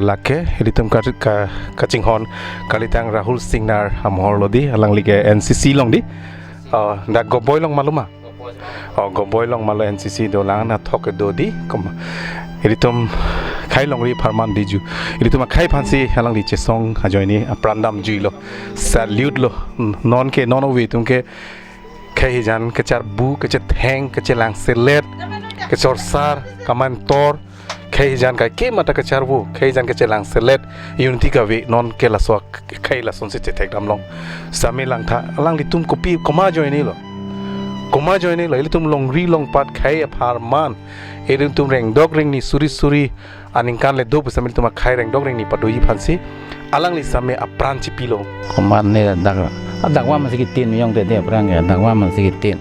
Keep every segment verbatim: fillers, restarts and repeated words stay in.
Lake, ilitum ka, ka, kachinghon, Karlitang Rahul Singnar amohor lo di, alangli ke N C C along di. Oh, dak Goboi along ma lo ma? Oh, Goboi along ma lo N C C dolang, athok kedo di. Kom, ilitum khei longri apharman di ju. Ilitum akhei aphansi alangli chesong ajoine apran damjui lo. Salute lo. Non ke, non ove atum ke khei hijan kecharbu, kechetheng, kechelangselet, kechorsar, kamantor, khei hijan kaikema ta kecharbu, khei hijan kechelangselet, unity kave, non ke laso khei lasonsi chethek damlong. Sitame langtha, alanglitum kopi, komat ajoine lo. Komat ajoine lo, ilitum longri longpat khei apharman, ilitum rengdok rengni suri suri, aningkan le do pusitame ilitum akhei rengdok rengni padoji aphansi alangli sitame apran chipilo. Komat ne dak, dak wa masi kitin miyong te de prang ya, dak wa masi kitin.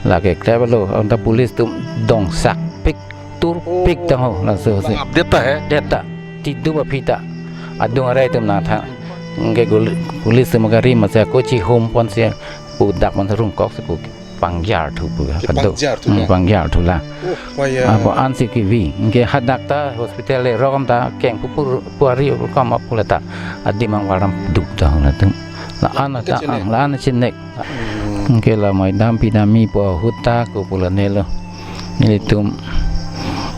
Lake klep lo, anta police atum dongsakpik, turpik tang ho, laso se. Update ta he? Data, tidu ba phita. Adung arai atum nangtha. Ke gul-, police atum gari masi ako chihum ponsi, pu dak ponsi rungkok si pu. Pangjar thu pu ha, kado. Pangjar thu Hmm, na. Pangjar thu la. Oh, paya. Apo ansi kivi. Ke hadak ta hospital le rokam ta keng pupur puari rokam apula ta. Adim angvaram dup ta hona tu. La an ta Kechenek. Ang, la an chinek. Hmm. Ke la mai dampi dami pu ahut ta ko pula nelo. Nelitum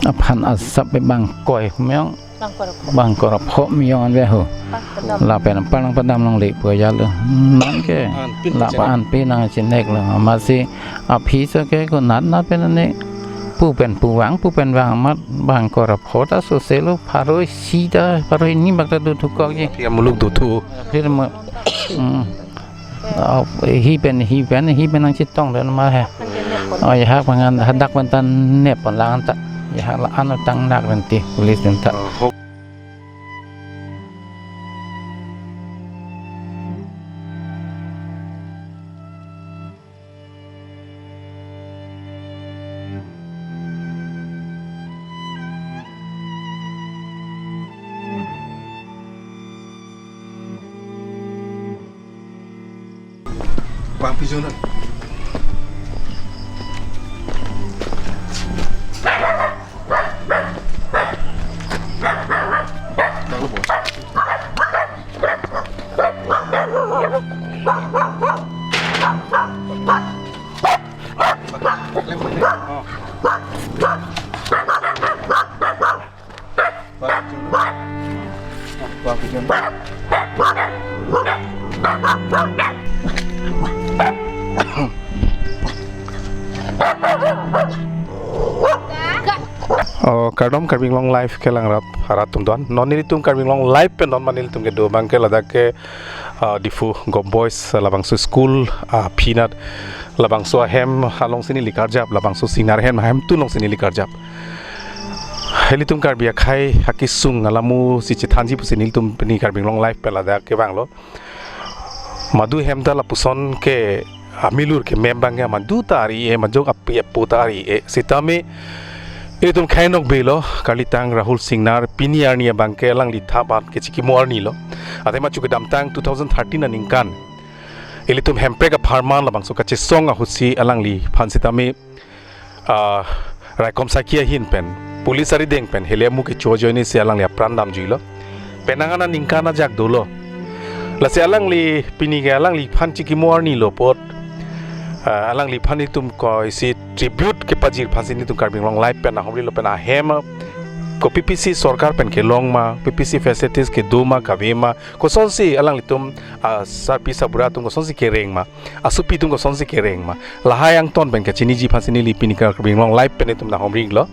aphan asap pe bang koi miyong. Bang korap. Bang korap ho miyong an ve ho. Bang padam. Lapen palang padam longle pu ajat lo. Nonke. Anpin la kecil. Pa anpin nangchinek lo. Amatsi aphi so ke ko nat nat pen ne. Pu pen pu vang, pu pen vang amat bang korap ho ta so se lo pharo isi ta, pharo hini bak ta do thukok ji. Aphi amuluk do thu. Aphi mo. Hmm. Oh, hi pen, hi pen, hi pen nangchetong dan ma he. Oh, ya hak pangan hadak pen ta nep pon lang ta. Ya hak la an tang nak pen ti police pen ta. Oh, ho. Bang pijon na. Oh, kardom Karbi Anglong Live kelang rap arat atum doan. Non nelitum Karbi Anglong Live pen non ma nelitum kedo abang ke ladak ke, ah, Diphu Govt Boys labangso school, ah, aphi nat labangso ahem alongsi neli karjap, labangso Singnar ahem, ahem tun alongsi neli karjap. Ilitum Karbi akhei akesung alamo si chethanji pusi nelitum pini Karbi Anglong Live pen ladak kevanglo. Madu hem ta lapuson ke amilur ke mem abang ke madu ta ari e, majok api apo ta ari e. Sitame ilitum khei nokbe lo, Karlitang Rahul Singnar pini arni abang ke alangli thap an kechikimo arni lo. Athema chu kedamtang two thousand thirteen aningkan ilitum Hemprek apharman labangso kachesong ahutsi alangliphan sitame, ah, raikom saki ahin pen, police arideng pen, hele amu kecho ajoine si alangli apran damjuilo. Penang aningkan ajak dolo. Lasi alangli pini ke alangliphan chikimo arni lo apot, ah, alangliphan itum ko isi tribute kepajir aphansi nelitum Karbi Anglong Live pen ahomri lo pen ahem ko P P C sorkar pen kelong ma, P P C facilities kedo ma, kave ma, kosonsi alanglitum, ah, sarpi sarbura atum kosonsi kereng ma, asopi atum kosonsi kereng ma, lahai angton pen kachiniji aphansi neli pini Karbi Anglong Live pen itum nahomri lo.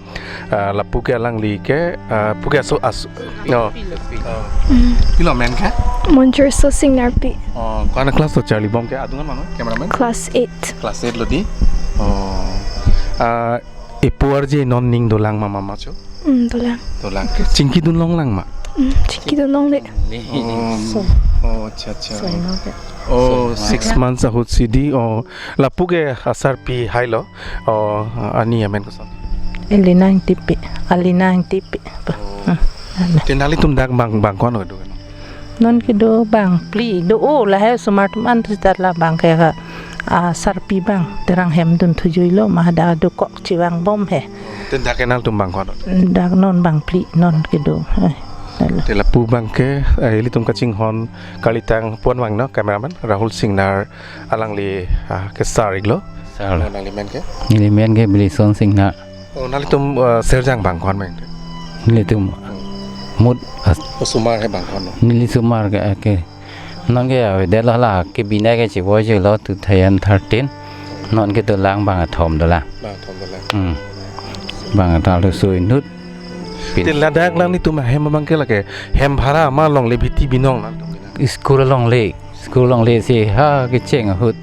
Ah, lapu ke alangli ke, ah, pu ke aso, aso, no. Mm. Pilo amen ke? Monjurso Singnarpi. Oh, ko-an class lo charli bom ke, adung an ma, cameraman? Class eight. Class eight lo di. Oh. Ah, ipu arje non ning dolang ma mama cho? Mm, dolang. Dolang. Chingki dun longlang ma? Mm, chingki dun longle. Oh, oh, acha, acha. Oh, six months ahutsi di. Oh, lapu ke asarpi hai lo. Oh, ani amen koson? Elina Ingtipi. Alina Ingtipi. Oh. Hmm. Te nanglitum dak bang, bang ko-an kedo? Non kedo bang phli do, oh, lahai osomar atum an tu sita la bang ke ka, ah, sarpi bang, terang hem dun thujuilo, ma hadak dokok chevang bom he. Te dak ke nangtum bang ko-an? Dak non bang phli, non kedo. Eh. Te lapu abangke, eh, ilitum kachinghon kalitang ponvang no, cameraman Rahul Singnar alangli, ah, kesar iklo. Sar. Oh, nangli men ke? Neli men ke Bilison Singnar. Oh, nanglitum, eh, Serjang bang ko-an ma? Nelitum Hmm. Mut as- Oh, osomar he bang ko-an no? Neli osomar ke, ke. Non ke avedetlo la, kebinai ke chevoi chelo two thousand thirteen. Non ke dolang bang kethom dolang. Bang kethom dolang. Hmm. Bang kethom dolang sui inut. Pin- Te ladak nanglitum ahem abangke lake hem bhara ma longle, bhiti binong nangtum ke na? School longle, school longle si ha kecheng ahut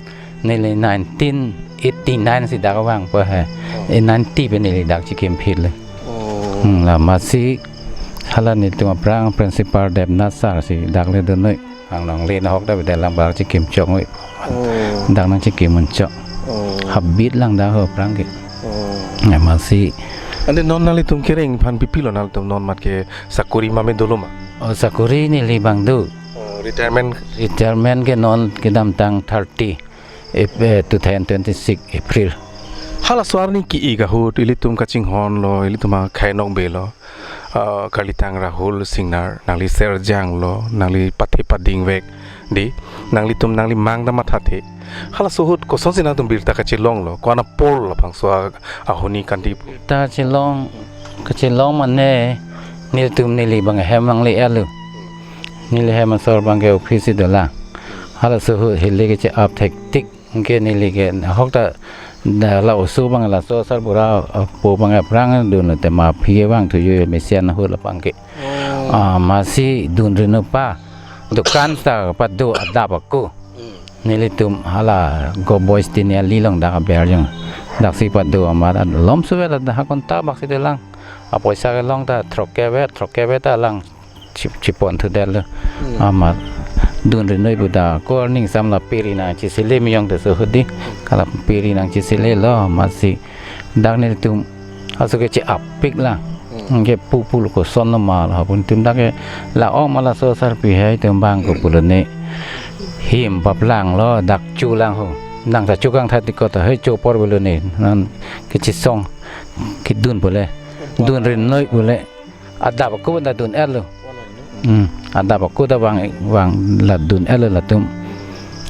neli nineteen eighty-nine si dak vangpo he. Oh. Eh, ninety pen neli dak chikim phit le. Oh. Hmm, la masi hala nelitum aphrang principal Debnath sir si dak le dun noi. Ang nang le nahok ta bida lang bang chikim chok noi. Oh. Dak nangchikim un chok. Oh. Habit lang dak ho aphrang ke. Oh. Ya masi. Ante non nanglitum kereng aphan pi pilo, nanglitum non mat ke sakori mame dolo ma? Oh, sakori neli bang do. Oh, retirement? Retirement ke non kedamtang thirty, Ap-, eh, two thousand twenty-six April. Halaso arni ki-ik ahut ilitum kachinghon lo, ilitum akhei nokbe lo, ah, kalitang Rahul Singnar, nangli Serjang lo, nangli pathe padingvek, dei, nanglitum nangli mang ta mathathe. Halaso ahut kosonsi nangtum birta kachelong lo, ko-an apor labangso a-, ahuni kanti pu? Birta chelong, kachelong mane, nelitum neli bang hem nangle-etlo. Neli hem asor abangke office si dolang. Halaso ahut hile ke che-ap thektik. Anke neli ke nahok ta da la oso abang laso sarbura apo abang aphrang dun te ma aphi vangthu yo mesen ahut labangke. Oh. Ah, masi dun ri noi pa. Dukan ta pado adap ako. Hmm. Nelitum hala Go Boys Tiniali along dak aber jong. Daksi pado amat lom suve la dak konta bak si dolang. Apoisa kelong ta throkkep vet, throkkep vet ta lang chi-, chiponthu detlo. Hmm. Amat dun ri noi pu ta ko ning sam la piri nangchesele miyong te so hudi. Kala piri nangchesele lo masi dak nelitum aso ke che-appik la. Hmm. Anke pu pulo koson lo ma la pu nelitum dak ke la-ong ma laso sarpi hai tum bang ko pulo ne. Him paplang lo dak chulang ho. Nang ta chukang tha ti ko ta hai cho apor pulo ne. Nang kechesong kedun pule. Dun ri noi pule. Adap ako ta dun-etlo. Hmm. Adap ako ta vang, vang la dun-etlo latum.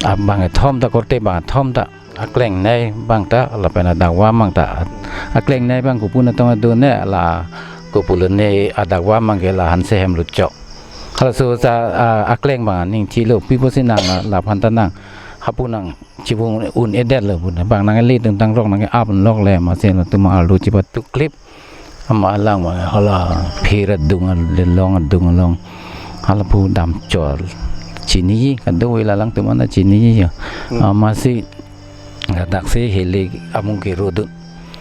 Abang kethom ta korte bang kethom ta. Aklengnei abang ta lapen adakvam abang ta. Aklengnei abang kopu natong adun ne la ko pulo ne adakvam abangke la hanse hem luchok. Halaso ta, ah, akleng abang aning thilo pi pusi nang la, laphan ta nang. Hapu nang chibung un-edetlo pu na. Bang nang le tung tangrok nang ke-ap lok le masi latum arlo chipa tuklip. Ama alang ma hala phir adung along, adung along. Hala pu damchol. Chiniji, kadokave la alangtum an ta chiniji ya. Hmm. Amasi, daksi hile amung kiro dun.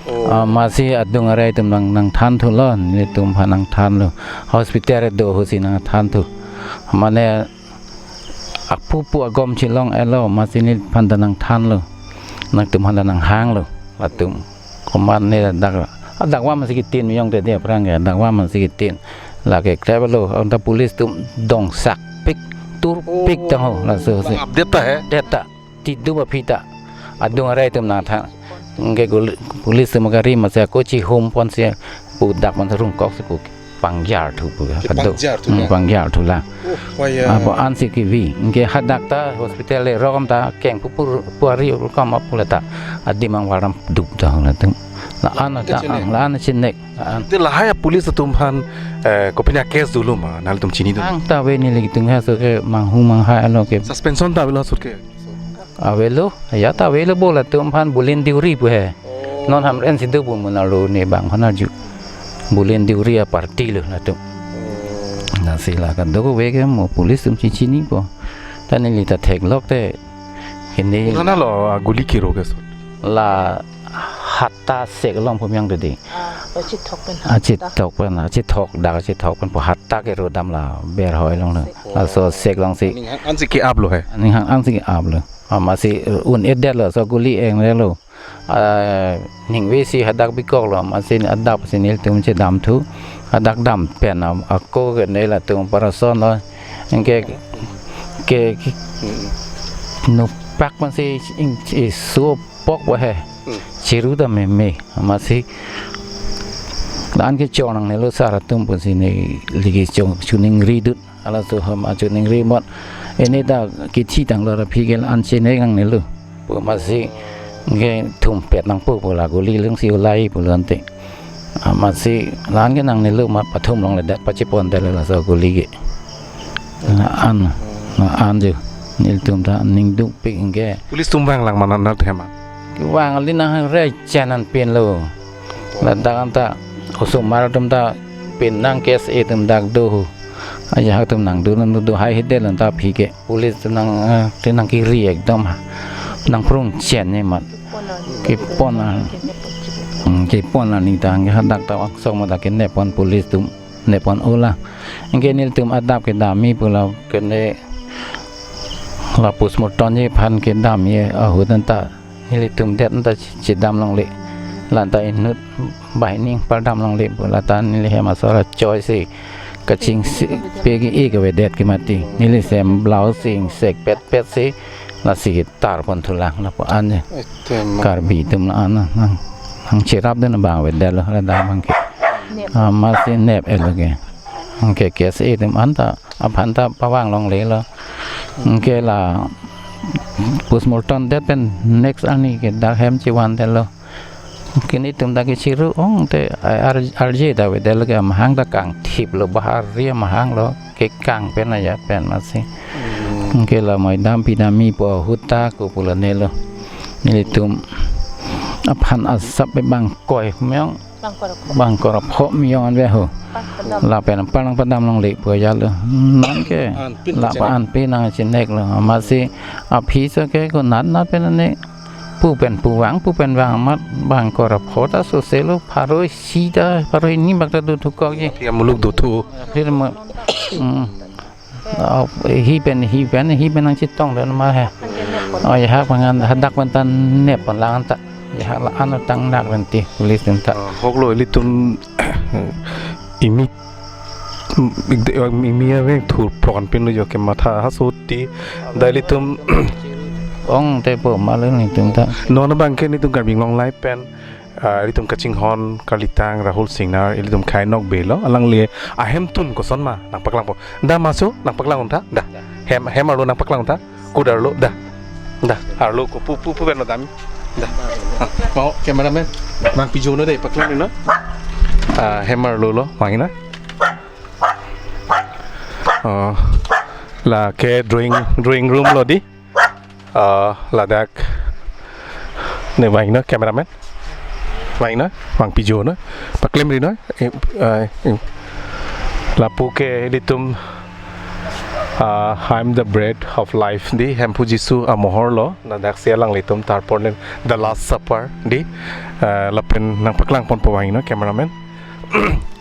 Oh. Amasi adung arai atum nang, nangthanthulo, nelitum aphan nangthanlo. Hospital do ahutsi nangthanthu. Mane apupu agom chelong-etlo, masi neliphan ta nangthanlo. Nangtum aphan ta nanghanglo. Latum. Komat ne dak, adakvam si kitin miyong te dia aphrang ya, adakvam si kitin. Lake klebelo, anta police atum dongsakpik, turpik Oh, tang ho, laso si. Update ta he? Deta, tidu ba phita. Adung arai atum nangthan. Anke gul-, police atum gari masi ako chihum ponsi pu dak man rungkok si pu. Pangjarthu pu Ke kadok. Pangjarthu Hmm, lang. Pangjarthu lang. Oh, waya. Apo ansi kevi. Anke hadak ta hospital le rokom ta keng pupur puari rokom apula ta. Adim angvaram dup ta latum. La-an ta Kecine. Ang, la-an chinek. La-an. Te lahai police atum aphan, eh, kopine case dolo ma, nanglitum chini do? Ang ta ave neli kitung ha so ke manghumang ha alo ke. Suspension ta avelo sut ke? Avelo, ya ta avelo bo latum aphan bulin diuri pu he. Oh. Non Hamren si do bu mun arlo ne bang hana ju. Bulin diuri a party lo latum. Oh. Lasi la kadokave ke mo police atum chichinipo. Ta neli ta theklok te. Kene Hana lo, ah, guli kiro ke so. La hatta sek along pu miyong dede. Ah, achithok pen ha. Achithok pen, achithok dak, achithok pen pu hatta kiro dam la ber hoi along lo. Sek. Laso sek alongsi. Aning hang ansi ke-aplo he. Aning hang ansi ke-aplo. Amasi un-edetlo, so guli eng-etlo. Ah, ningve si hadak bikoklo, amasi adap si nelitum chedamthu. Hadak dam pen am, ako ke ne latum parason lo. Anke ke, ke, Hmm. Nopak man si ing, isup pok ba he. Hmm. Chiru ta meme. Amasi La-an kechor nangnelo sar atum pusi neli ke chong choningri dut. Halaso ahem achoningri mot. Ini ta kithi tanglo ra aphi ke la-an chene nangnelo. Pu amatsi ke thumpet nangpo pu la guli along si ulai pulo ante. Amatsi la-an ke nangnelo amat pathum longledet, pachepondetlo laso guli ke. La-an, la-an jo. Nelitum ta ningdukpik ke. Police atum vanglang ma nanglitum amat? Vang kali, nang re chenan pinlo. Ladak anta osomar atum ta pin nang case atum dak do. Ajahak atum nangdo nangdo, do hai hede lanta aphi ke. Police atum nang, eh, te nangkiri ekdom ha. Nangprung chen ne amat. Kepon a. Hmm, kepon a ning ta ke hadak ta angsong ma ta kenepon police atum. Nepon ola. Anke nelitum adap kedam-i pu la kene la postmortem-ji aphan kedam-i ahut anta nelitum det anta chedam longle. La anta inut banghini pardam longle pu la ta neli hem asor achoi si kachingsi pe ke-e kavedet ke mati. Neli sem blouse si ingsek petpet si lasi ketarpon thulang lapu-an je. Etem. Karbi atum la-an nang, nangcherap den abang avedetlo, ladak abang ke. Amatsi nep-etlo ke. Anke case atum anta aphan ta pavang longlelo. Anke la postmortem det pen next arni ke dak hem chevandetlo. Ke nelitum dak kechiru ong te ar-, arje ta avedetlo ke, amahang ta kangthiplo, bahari amahanglo, kekang pen ajat pen amatsi. Hmm. Anke la moi dampi damji pu ahut ta ko pu la nelo. Nelitum aphan asap pe bang koi meyong. Bang kor apho. Bang kor apho meyong an ve ho. Pas padam. Lapen apar nangpadam longle pu ajatlo. Non ke. Anpin la chenek. Pa anpin nangcheneklo. Amatsi aphi so ke ko nat nat pen ne. Pu pen pu vang, pu pen vang amat bang kor apho ta soselo, pharo isi ta, pharo hini bak ta dothu kokji. Aphi amuluk dothu. Aphi ma, hmm. Oh, hi pen, hi pen, hi pen nangchetong den ma he. Oh, ajahak aphan hadak pen ta nepon lang ta. Ajahak la-an tang nak pen ti police atum ta. Ah, hoklo ilitum imi, imi aveng thur prokan pin lo jo kematha haso ti. Da ilitum ong te po ma lo nelitum ta. Non abang ke nelitum Karbi Anglong Live pen, ah, ilitum kachinghon Karlitang Rahul Singnar, ilitum khai nokbe lo, alangli ahemtun koson ma nangpaklangpo. Da maso nangpaklang un tha, da. Hem, hem arlo nangpaklang un tha, kud arlo, da. Da, arlo ko pu, pu, pu pen lo dam. Da. Ah, mau cameraman. Nangpijo no de, paklang no. Ah, hem arlo lo, vangnon. Oh, la ke drawing, drawing room lo di. Ah, ladak. Ne vangnon cameraman. Vangnon, vangpijo non. Paklemri non. Eh, eh, eh. Lapu ke ilitum, ah, I'm the bread of life di Hemphu Jisu amohor lo. Ladak si alanglitum tarpon le The Last Supper di. Ah, lapen nangpaklangponpo vangnon cameraman.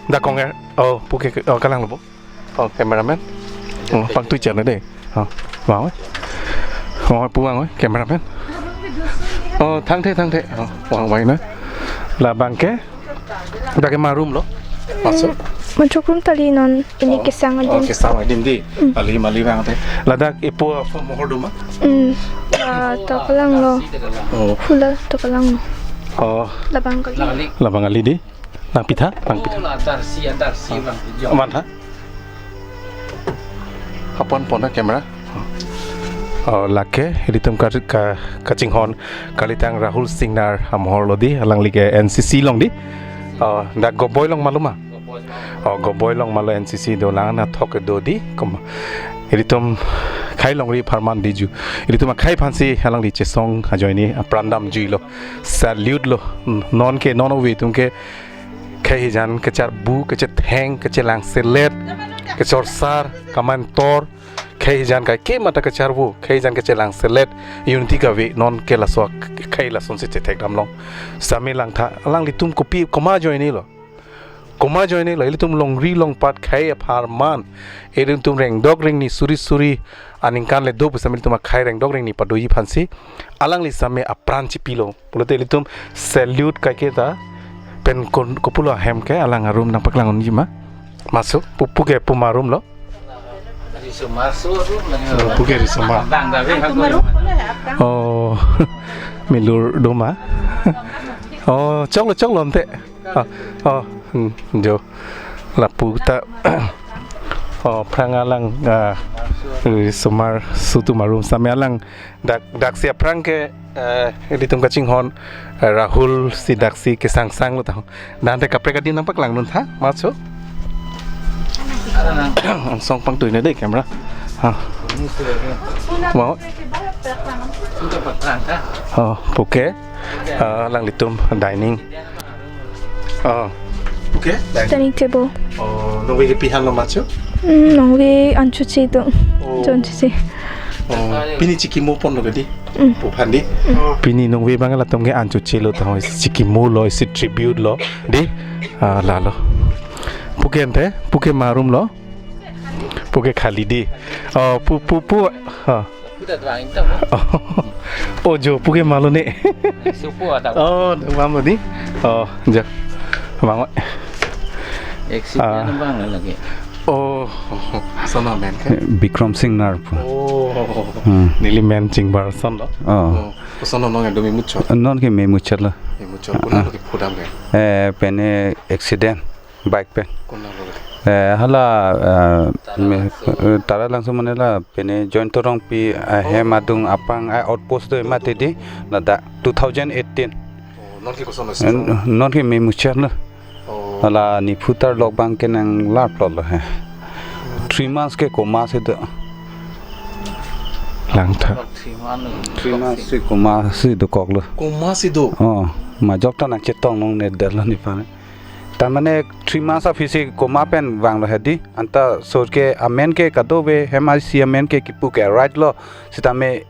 Da kong er, oh, pu ke, oh, kalanglo po. Oh, cameraman. Oh, pangtui channel de. Oh, vang oi. Oh, pu vang oi, cameraman. Oh, thangthe, thangthe. Oh, vang, vangnon. Labang ke. Da ke ma room lo. Maso. Manchok room tali non ini. Oh. Kesang adim. Oh, kesang adim di. Hmm. Ali mali vang te. Ladak ipo apo mohor do ma? Hmm. Ah, to kalanglo. Oh. Hula to kalanglo. Oh. Labang kali. Labang kali di. Nangpitha, nangpitha. Oh, la darsi, darsi, ah, bang. Aman tha. Hapon pon na camera. Oh, lake, ilitum ka, ka, kachinghon, Karlitang Rahul Singnar amohor lo di, alangli ke N C C along di. Oh, da Goboi along ma lo ma? Oh, Goboi along ma lo N C C dolang, na thok do di. Kom, ilitum khai longri apharman di ju. Ilitum akhai aphansi alangli chesong ajoine apran damjuilo. Salute lo. Non ke, non ove atum ke khei hijan kecharbu, kechetheng, kechelangselet, kechorsar, kamantor, khei hijan kaike mata kecharbu, khei hijan kechelangselet, unity kave, non ke laso khei lasonsi chethek damlong. Same langtha, alanglitum kopi, komat ajoine lo. Komat ajoine lo, ilitum longri longpat khei apharman, ilitum rengdok rengni suri suri, aningkan le do pusitame ilitum akhai rengdok rengni padoji aphansi, alangli same apran chipilo. Pulote ilitum salute kaike ta pen kon kopulo ahem ke alang arum nangpaklang unji ma? Maso pu, pu ke pu ma room lo? Risomar so room lo. Pu ke risomar. Abang da ve ha ko. Oh, milur do ma? Oh, choklo, choklo ante. Oh, oh. Hmm, jo. Lapu ta, oh, aphrang alang, ah, eh, osomar aso atum arum sitame alang dak, daksi aphrang ke, eh, ilitum kachinghon, eh, Rahul si daksi kesangsanglo ta. Dante kaprek adim nangpaklang dun tha, macho. Angsong pangtui ne dei camera. Ha. Mau? Oh, puke. Ah, alanglitum dining. Oh, puke. Dining table. Oh, nongve ke pi hanlo macho? Hmm, nongve anchuche do. Oh. Jonchuche. Oh, pini chikimo ponlo ke dei? Hmm. Pu aphan dei? Hmm. Pini nongve abang latum ke anchuchelo ta, isi chikimolo, isi tributelo dei? Ah, lalo. Puke ante, puke ma roomlo? Puke khali dei. Oh, pu, pu, pu. Ha. Puta dua intam. Oh, jo, puke malo ne. Supu ada. Oh, dua mo dei. Oh, jo. Mang. Exit Ah. na bang lake. Oh, kosonlo amen ke? Bikram Singnar pu. Oh. Hmm. Neli men chingbar kosonlo. Oh. Oh, kosonlo, nonke do memuchot? Non ke memuchotlo. Memuchot. Ah, Konat ah. Lo kepudam ke? Eh, pene accident. Bike pen. Konat lo? Eh, hala, eh, me, Taralangso. Eh, Taralangso mane la, pene Joint Torongpi, eh, hem Oh. adung aphrang, eh, outpost do mati dei, ladak two thousand eighteen. Oh, nonke kosonlo? Eh, strong? Nonke memuchotlo. Oh. Hala nephu tarlok abang ke nanglar plotlo he. Three months ke coma si do. Langtha. Three months. Three months si coma si dokoklo. Coma si do? Oh, majok ta nangchetong longle detlo nephan. Tar mane three months aphi si coma pen vanglo he dei. Anta laso ahut ke amen ke kadokave hem isi amen ke kipu ke Wright lo. Sitame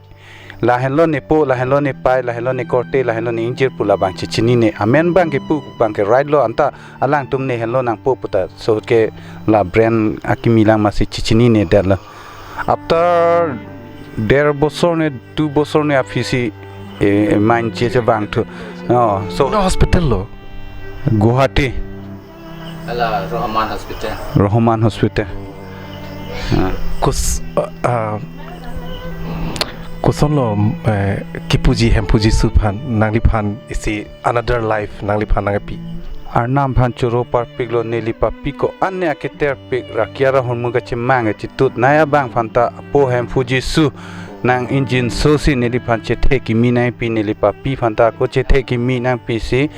lahenlo nepo, lahenlo nepei, lahenlo nekorte, lahenlo ne-ingjir pu labang chechinine. Amen abang kipu abang ke Wright lo, anta alangtum ne henlo nangpo puta laso ahut ke la brain akimi lang masi chechinine detlo. After der bosor ne, du bosor ne aphi si, eh, main che che vangthu. Oh, so Konat hospital lo? Guwahati. Hala Rahman Hospital. Rahman Hospital. Ah. Kos-, ah, ah, kosonlo, eh, kipuji hemphuji aso aphan, nangliphan isi another life nangliphan nangkepi? Arnam aphan choro parpiklo, neli papi ko-an ne aketerpik, rakia ra hormu kachemang kachetut, nai abang aphan ta po hemphuji aso nang-ingjinso si neliphan chethe kimi nangpi, neli papi aphan ta ako chethe kimi nangpi si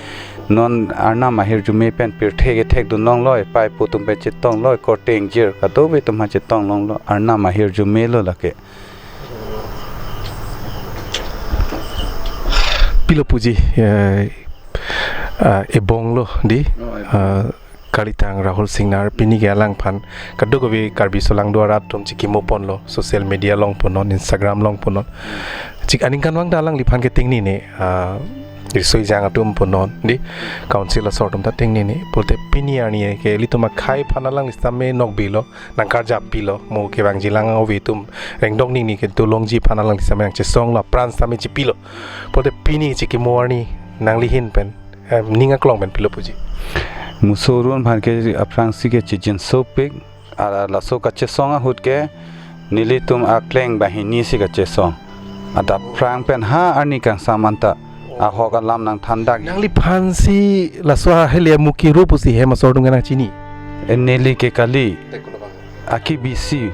non Arnam ahirjume pen pirthe kethek dun longlo, epei epo atum pen chetong lo, ekorte ingjir kadokave atum aphan chetong longlo, Arnam ahirjume lo lake. Pilo puji, eh, ah, ebong lo dei, Oh, ebong. Ah, kalitang Rahul Singnar, pini ke alangphan kadokave Karbi aso alang do arat atum chikimo ponlo, social media along punon, Instagram along punon. Chik aningkanvang ta alangliphan ke tengnine, ah, riso ejang atum punon dei, council asor atum ta tengnine. Pulote pini arni ke ilitum akhei aphan alangli sitame nokbe lo, nangkarjap pilo, mo kevangji lang ove atum rengdok nini ke dolongji aphan alangli sitame nangchesonglo, apran sitame chipilo. Pulote pini chikimo arni nangli ahin pen, eh, ning aklong pen pilo puji? Muso arun aphan ke aphrangsi ke chejinsopik, ah, laso kachesong ahut ke nelitum akleng banghini si kachesong. Adap aphrang pen ha arni kangsam anta ahok alam nangthandak. Nangliphan si laso ahele amuki ro pusi hem asor atum ke nangchini? Eh, neli ke kali. Aki bisi.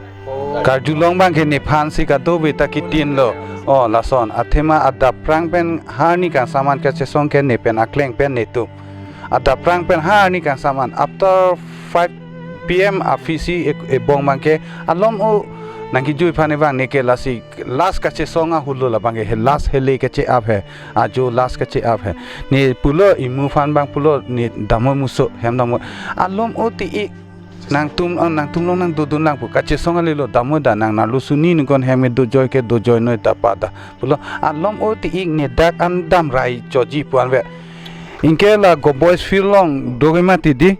Karjulong abang ke nephan si kadokave ta kitin lo. Oh, lason. Athema adap aphrang pen ha arni kangsam an kachesong ke ne pen akleng pen netum. Adap aphrang pen ha arni kangsam an after five P M aphi si e-, ebong abang ke alom o nangkijui aphan evang, ne ke lasi last kachesong ahut lo labang ke, he last hele kache-ap he, ajo last kache-ap he. Ne pulo, imu aphan abang pulo, ne damoi muso, hem damoi. Alom o ti-ik nangtum, ah, nangtum along nangdodun lang pu, kachesong ale lo, damoi da nang, nanglo suni ningkon hem ke dojoi ke dojoi noi da pa da. Pulo, alom o ti-ik ne dak an damrai choji pu an ve. Anke la Govt Boys Field along do ke mati dei.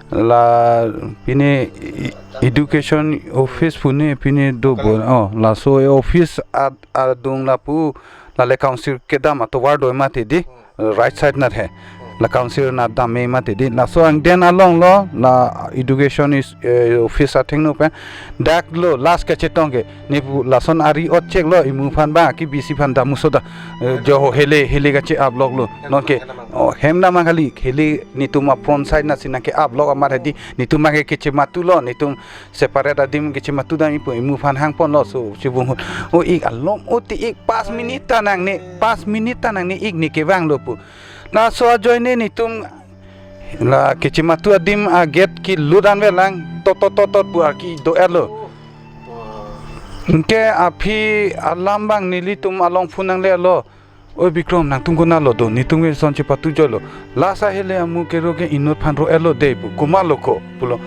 La pine e-, education office pu ne pine do bo. Oh, laso e-office ad-, adung lapu, lale council kedam atovar do mati dei. Right side nat he. La council na dam me mati di. Laso angdeng along lo, la education is, eh, office athengno pen. Dak lo, last kachetong ke. Ne pu lason ari ot chek lo, imu aphan ba, ke bisi aphan damuso da. Eh, jo ho hele, hele kache-up lok lo. Non ke, oh, hem nama kali, hele netum a front side na si nangke-up lok amat hedi, netum abang ke kechematu lo, netum separate adim kechematu dam ipu, imu aphan hangpon lo, so, chibung hut. O ik alom, o ti ik, pas minute ta nangne, pas minute ta nangne ik ne kevang lo pu. Laso ajoine netum la kechematu adim a gate kelut an velang, tot, tot, tot, tot pu arki do-et lo. Anke aphi alam abang nelitum along phone nangle lo. Oi Bikrom, nangtum konat lo do, netum ke son chepatu joi lo. Last ahele amu kero ke inut aphan ro-et lo de pu, komat lo ko pulo.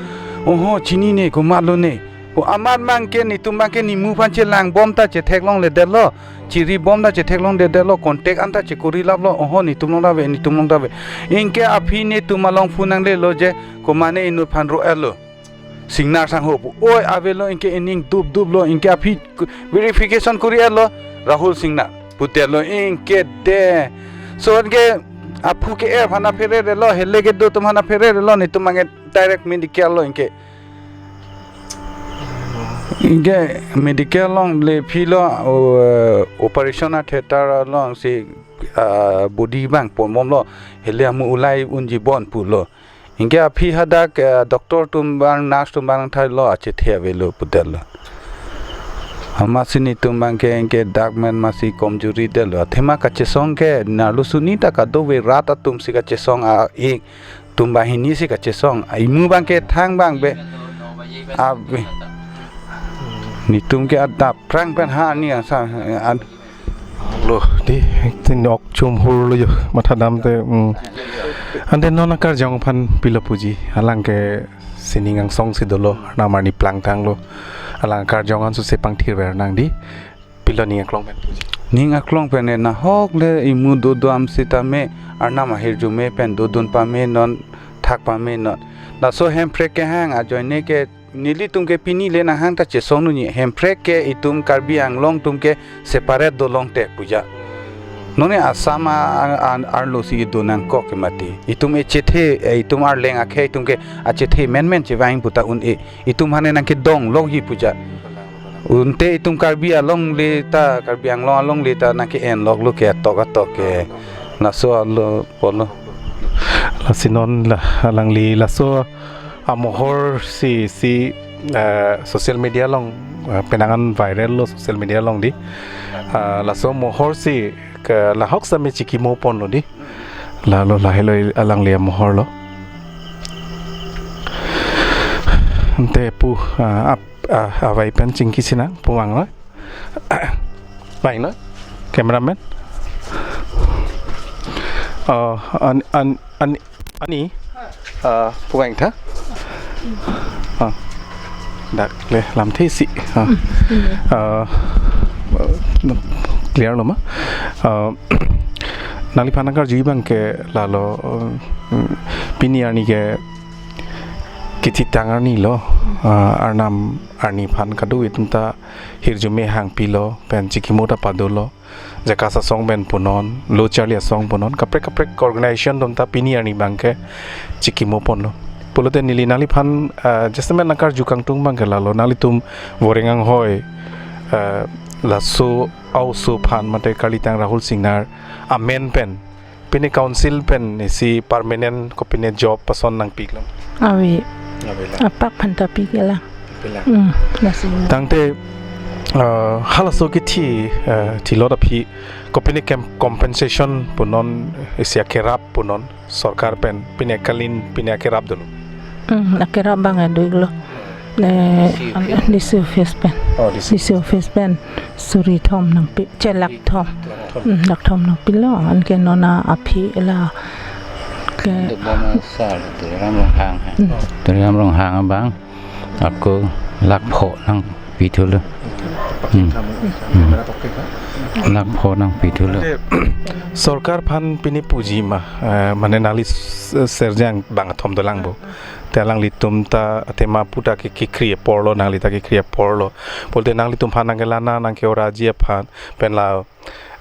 Oho, chinine, komat lo ne. Pu amat abang ke netum abang ke nimu aphan chelang bom ta chetheklongledet lo. Chiri bom ta chetheklongledet lo, contact an ta chekori lap lo. Oho, netum along ta ave, netum along ta ave. Anke aphi netum along phone nangle lo je, komat ne inut aphan ro-et lo. Singnar sangho pu. Oi, ave lo, anke ining dup dup lo, anke aphi ku-, verification kori-et lo, Rahul Singnar pudet lo, anke de. So anke aphu ke-er aphan aphere lo, hele kedo atum aphan aphere lo, netum abang ke direct medical lo anke. Anke medical along le aphi lo, o, eh, operation a theater along si, ah, body abang ponbom lo, hele amu ulai unji bon pulo. Anke aphi hadak, eh, doctor atum abang, nurse atum abang thai lo, achethe ave lo pudet lo. Amatsi netum abang ke anke dak men masi komjuri det lo. Athema kachesong ke, narlo suni ta kadokave rat atum si kachesong a-ik, tum banghini si kachesong. A imu abang ke thang abang be. Abe. Netum ke adap prang pen ha ni asa, ad- Lo, di, tin ok chum hur lo yo, matha dam te, mm. Ante non akarjong aphan pilo puji, alang ke sining angsong si dolo, arnam arni plangtang lo, alang akarjong an suse pangthir ver nang di, pilo ning aklong pen puji. Ning aklong pen ne nahok le imu dodam sitame, arnam ahirjume pen dodun pame non, thak pame non. Laso Hemprek kehang ajoine ke nelitum ke pini le nanghang ta chesong nunji, Hemprek ke itum Karbi Anglong atum ke separate dolong te puja. Nonne Assam a, a, a, arlo si ido nangkok ke mati. Itum echethe, eh, itum arleng akhei atum ke achethe menmen chevang puta un-e. Itum aphan nangkedong lokji puja. Unte itum Karbi alongle ta, Karbi Anglong alongle ta nangke-en lok lo ke atok atok ke. Laso alo polo. Lasi non la alangli laso amohor si, si, eh, social media along, eh, penang an viral lo social media along di. Ah, laso mohor si ke lahok sami chikimo pon lo di. Lalo lahelo alangli amohor lo. Ante pu, ah, ap, ah, avai pen chingki sinang pu vang lo. Vang lo. Cameraman. Oh, an, an, an, ani, ah, pu vang tha. Ah, dak le lamthe si. Ah. Ah, clear lo ma? Ah, nangliphan nangkarju abang ke lalo, eh, pini arni ke kethitang arni lo, ah, arnam arni aphan kado itum ta hirjume hangpilo, pen chikimo ta padolo, JACAS asong pen punon, lo charli asong punon, kaprek kaprek organization atum ta pini arni abang ke chikimo ponlo. Pulote neli nangliphan, ah, jasemet nangkarju kangtung abang ke lalo, nanglitum voreng anghoi, ah, laso a-oso aphan mate Karlitang Rahul Singnar amen pen pine council pen isi permanent kopine job pason nangpiklo? Ave. Ave la. Apak aphan ta pik la. Pik la. Hmm, lasi. Tangte, eh, halaso kithi, eh, thilot aphi kopine kem compensation punon isi akerap punon sorkar pen pine kalin pine akerap dolo? Hmm, akerap abang aduk lo. Eh, D C office. D C office pen. Oh, D C. D C office pen suri thom nangpi, che lak thom. Lak thom. Hmm, lak thom nangpilo, anke non aphi la ke. Dubom asar, Tuliram Ronghang ha. Hmm. Tuliram Ronghang abang, ako lak pho nangpi thulo. Hmm. Hmm. Lak pho nangpi thulo. Sorkar aphan pine puji ma, eh, mane nangli s-, serjang bang athom dolang bo. Te alanglitum ta athema pu ta ke, kekhri apor lo, nangli ta kekhri apor lo. Pulote nanglitum aphan nangkelang nang, nangke-oraji aphan pen la,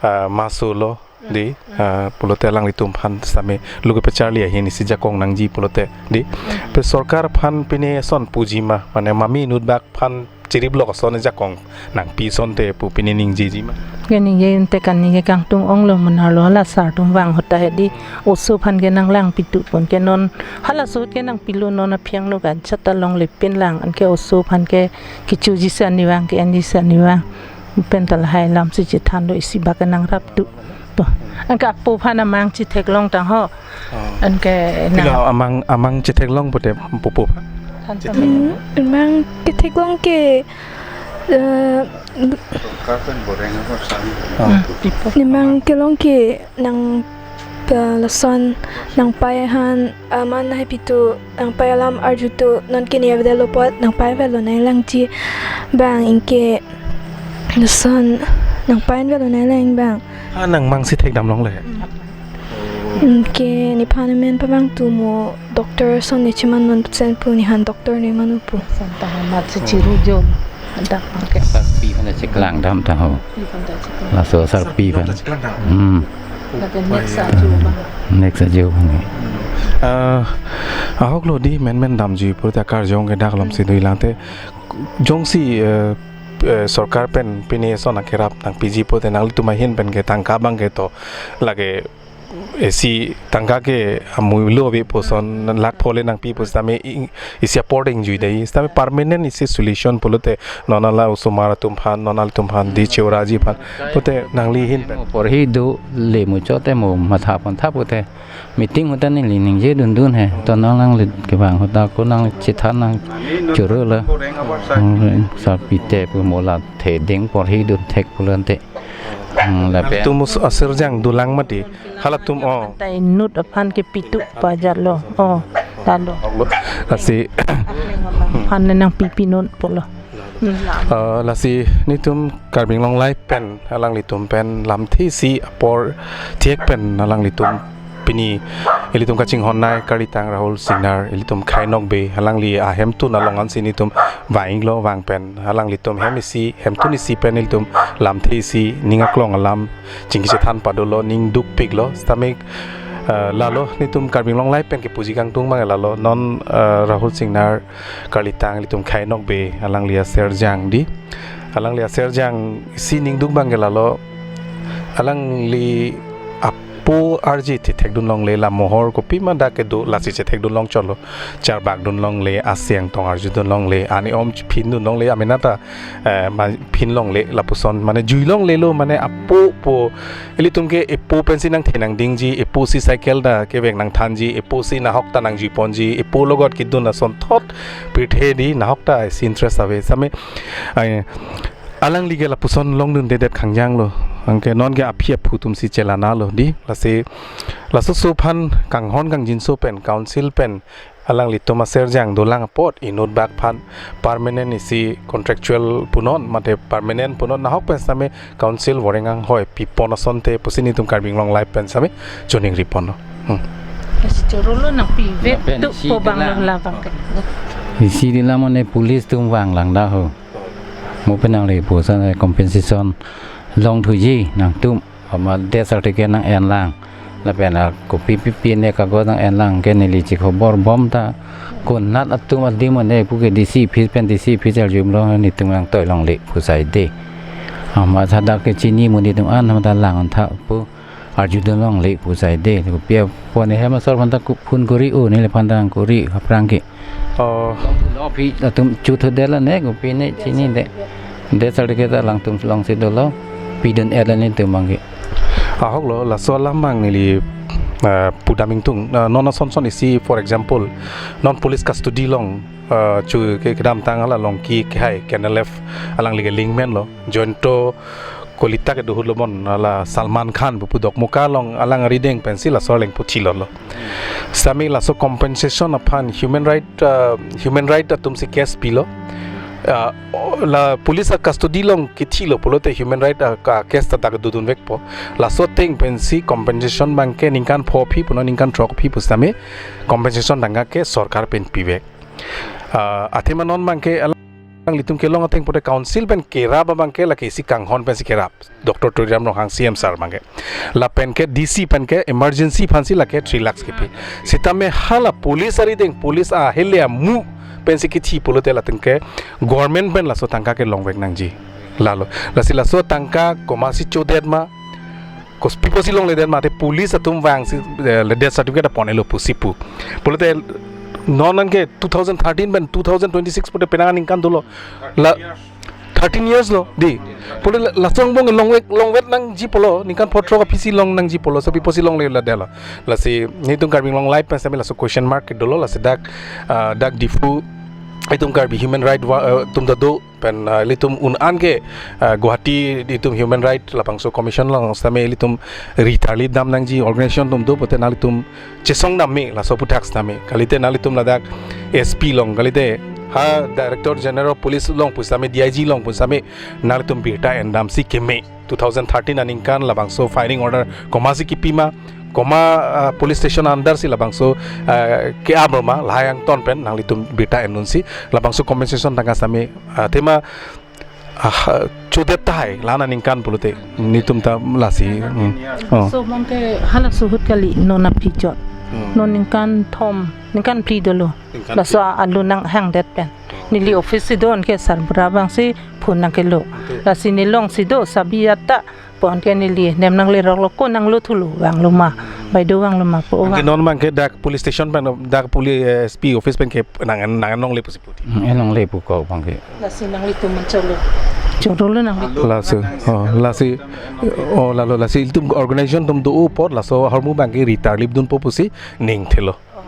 ah, maso lo, Di, ah, pulote alanglitum aphan sitame lugu pecharli ahin isi jakong nangji pulote, di. Hmm. Pe sorkar aphan pine ason puji ma, mane mami inut bak aphan chirip lok ason jakong nangpi asonte pu pine ningjeji ma. Ke ningje inte kan ningje kangtung onglo, menarlo, hala sar atum vang ahut ta he di. Oso aphan ke nanglang pitu pon ke non hala ahut ke nangpilo, non aphi angno kan chata longle pin lang, anke oso aphan ke kechoji si ani vang, ke-enji si ani vang. Pen ta lahai alam si chethan do, isi bak ke nangrap tu. To. Anke apo aphan amang chetheklong tang ho. Oh. Anke pilo nang amang, amang chetheklong pute pupu aphan? Than ta chetheklong. Hmm, amang ketheklong ke, eh, Sorkar pen boreng apa sang? Oh. Hmm, pipo. Amang kelong ke nang, eh, lason nangpai aphan, aman hai pitu, nangpai alam arju tu, non ke ni avelo apot nangpai avelo nai langji bang, anke lason nangpai avelo nai lang bang. Ah, nangmang si thekdam longle. Hmm. Anke nephan amen pavang tu mo doctor ason ne cheman non sen pu, nephan doctor ne manu pu. Santa Hamat si chiru jo. Dak pakai. Sarpi aphan cheklang dam ta ho. Pi aphan ta cheklang. Laso sarpi aphan. Sarpi aphan cheklang dam. Hmm. Lake next ajo bang. Next ajo bang. Ah, ahok lo di, menmen damji pute karjong ke dak alom si do, ilangte jongsi, eh, eh, sorkar pen pine ason akerap nangpiji pute nanglitum ahin pen ke tangka bang ke to lake isi tangka ke amui lo ave pu ason, lakh pho le nangpi pu sitame i-, isi apor ding jui dei. Sitame permanent isi solution pulote non hala osomar atum aphan, non hala atum aphan, di cheuraji aphan pute nangli ahin pen. Porhi do le muchot te mo matha pon tha pute meeting ahut ta neli ningje dundun he. To nang nangli kevang ahut ta ko nangli chethan nangchoro la. Hmm, sarpi te pu mo la theding porhi dun thek pulote. Hmm, lapen. Halatum asirjang dolang mati. Halatum, oh. Ta inut aphan ke pitu pajar lo. Oh, ta lo. Lasi. Aphan nangpipi non pulo. Hmm, la. Eh, lasi netum Karbi Anglong Live pen, alanglitum pen lamthe isi apor thek pen alanglitum pini ilitum kachinghon nai Karlitang Rahul Singnar, ilitum Khai Nokbe, alangli ahemtun along ansi netum vang-iklo, vang pen alanglitum hem isi, hemtun isi pen ilitum lamthe isi, ning aklong alam chingki chethan padolo, ning dukpiklo, sitame, eh, lalo netum Karbi Anglong Live pen kepuji kangtung bang lalo, non, eh, Rahul Singnar Karlitang, ilitum Khai Nokbe, alangli asirjang di. Alangli asirjang isi ning duk bang ke lalo, alangli apo arje chethekdun longle, la mohor kopima dak kedo lasi chethekdun longchotlo, charbak dun longle, aseng tong arjudun longle, ani om phin dun longle, amena ta, eh, ma phin longle, lapuson, mane jui longlelo, mane apo po, ilitum ke epo pensi nangthe nangdingji, epo si cycle ta kevek nangthanji, epo si nahok ta nangjui ponji, epo logot kedun asonthot pirthe di, nahok ta isi interest ave sitame, ai, alangli ke lapuson longdundedet khangjang lo. Anke non ke aphi aphu atum si chelang-iklo di. Lasi laso oso aphan kanghon kangjinso pen, council pen, alanglitum asirjang dolang apot inut bak aphan permanent isi contractual punon, mate permanent punon, nahok pen sitame council boreng anghoi pipon asonte pusi netum Karbi Anglong Live pen sitame choningri ponlo. Hmm. Isi choro lo nangpivet. Lapen tu isi po bang dolang. Lo la bang ke. Isi dolang mane police atum vanglang dak ho. Mo pen nangli puson compensation longthuji nangtum. Ama death certificate nang-enlang. Lapen a kopi pipi ne kagoj nang-enlang ke neli chekhobor bom ta. Konat atum adim ne pu ke D C office pen D C office arjumlo, netum nangtoi longle pu sai de. Ama tha dak ke chini mo netum an ma ta lang tha pu arjudun longle pu sai de. Kopi apot ne hem asor aphan ta ku phone kori, o neliphan ta kori aphrang ke. Oh. Lo phi latum chuthu dela ne, kopi ne chini de. Death certificate alangtum along si dolo. Pidun-et la netum bang ke. Ahok lo, laso alam bang neli, eh, pudam ingtung. Eh, non ason son isi, for example, non police custody along, eh, chu ke kedamtang hala along ke kehai Colonel F alangli ke linkman lo. Jointo kolita kedo ahut lo bon, hala Salman Khan pu pu Dokmoka along alang arideng pensi laso arleng puthi lolo. Sitame laso compensation aphan human right, uh, human right atum si case pilo. Uh, o-, la police a custody along kethilo pulote human right, uh, ka case ta dak dodun vekpo. Laso ateng pensi compensation bang ke ningkan pho aphi punon, ningkan throk aphi pusitame compensation tangka ke sorkar pen pivek. Uh, athema non bang ke ala- Nanglitum kelong ateng pute council pen kerap abang ke lake isi kanghon pensi kerap. Doctor Tuliram Ronghang C M sir abang ke. Lapen ke D C pen ke emergency aphansi lake three lakhs kipi. Sitame hala police arideng, police ahele amu pensi kithi pulote latum ke government pen laso tangka ke longvek nangji. Lalo. Lasi laso tangka komatsi chodet ma, kopi apotsi longledet ma, te police atum vangsi, eh, le death certificate apon-elo pusi pu. Pulote non an ke two thousand thirteen pen two thousand twenty-six pute penang aningkan dolo. La thirteen years lo, dei. Pule la, laso angbong longvek, longvek nangji pulo, ningkan phongo throk aphisi long nangji pulo, so pi apotsi longleledetlo. Lasi nelitum Karbi Anglong Live pen sitame laso question mark dolo, lasi dak, ah, dak Diphu itum Karbi human right wa-, eh, atum ta do, pen, ah, ilitum un an ke, ah, Guwahati itum human right labangso commission along sitame ilitum ri tarlip dam nangji, organization atum do pute nanglitum chesong dam me, laso aphuthak sitame. Kalite nanglitum ladak S P along, kalite ha Director General Police along pusitame, D I G along pusitame, nanglitum birta endamsi keme. Two thousand thirteen aningkan labangso firing order komatsi kipi ma, komat, ah, police station under si labangso, ah, ke-ap ma, lahai angton pen nanglitum birta endunsi labangso compensation tangka sitame, ah, tema, ah, chodet tahai, la-an aningkan pulote, nelitum ta lasi. Hmm. Oh. So, mong ke hala suhut kali non aphi chot. Hmm. Non ningkan thom, ningkan phli dolo. Ningkan laso phli. Alu nanghangdet pen. Oh. Neli office si do anke sarbura abangsi phone nangkelo. Betul. Lasi nelongsi do sabi ata pon ke neli nem nangleroklo, ko nanglo thulo, vanglo ma. Hmm. Bai do vanglo ma pu. Anke vang. Non abang ke dak police station pen, dak police, eh, S P office pen ke nang, nang longle pusi pu. Hmm, eh, longle pu ko abang ke. Lasi nanglitum man cholo. Cholo nangli. Lasi, oh, lasi, oh, lalo lasi ilitum organization atum do apot laso ahormu abang ke ri tarlip dunpo pusi ning thelo.